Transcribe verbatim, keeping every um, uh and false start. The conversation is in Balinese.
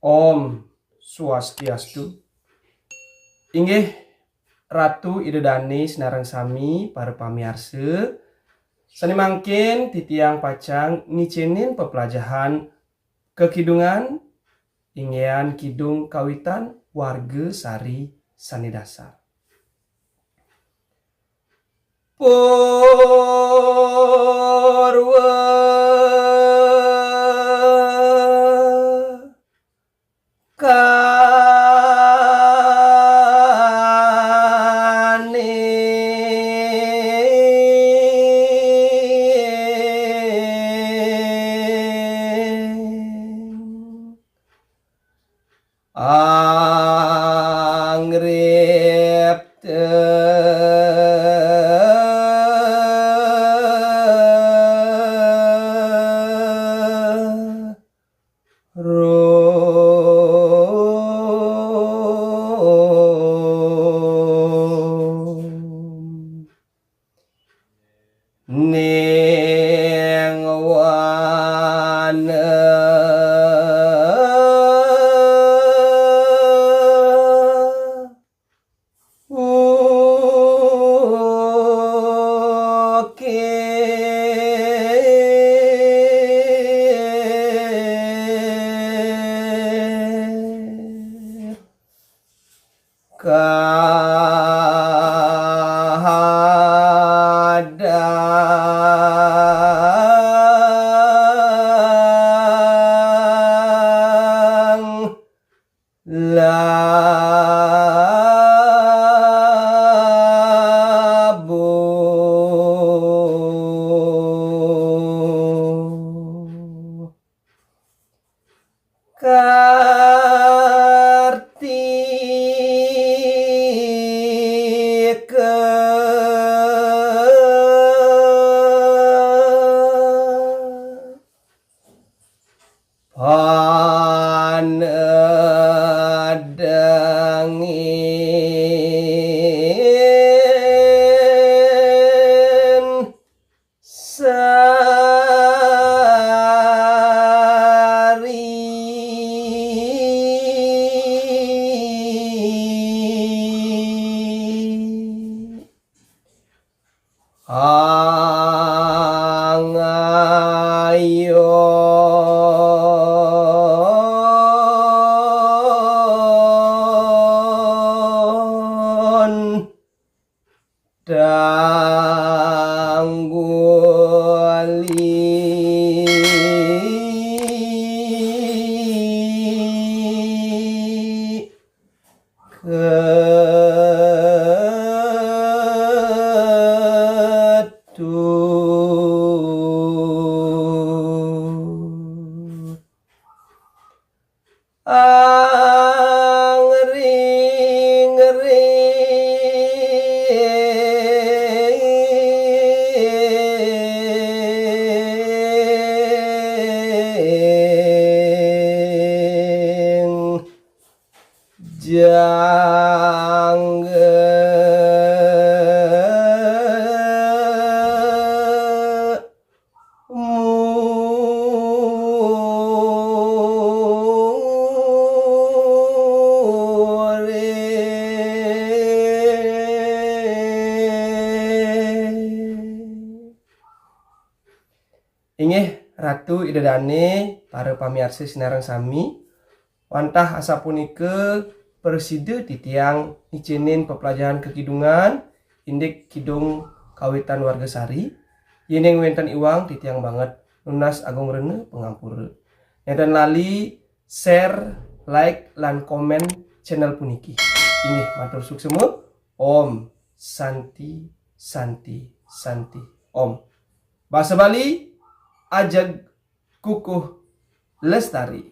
Om Swastiastu. Inggih Ratu Ida Dane sinareng sami para pamiarsa, sane mangkin titiang pacang ngicenin peplajahan kekidungan, inggihan Kidung Kawitan Warga Sari sane dasar. Purwa kane angripta rum ning wana ukir kahadang labuh kartika panadangin sari. Angayon dangguli ketutur. Angring-ring jangga muring. Inggih Ratu Ida Dane, para pamiarsa sinareng sami, wantah asapunika prasida titiang ngicenin peplajahan kekidungan indik Kidung Kawitan Warga Sari. Yening wenten iwang, titiang banget nunas agung rena pangampura. Nenten lali share, like, lan komen channel puniki. Inggih matur suksma. Om Santi, Santi, Santi. Om. Basa Bali, ajeg kukuh lestari.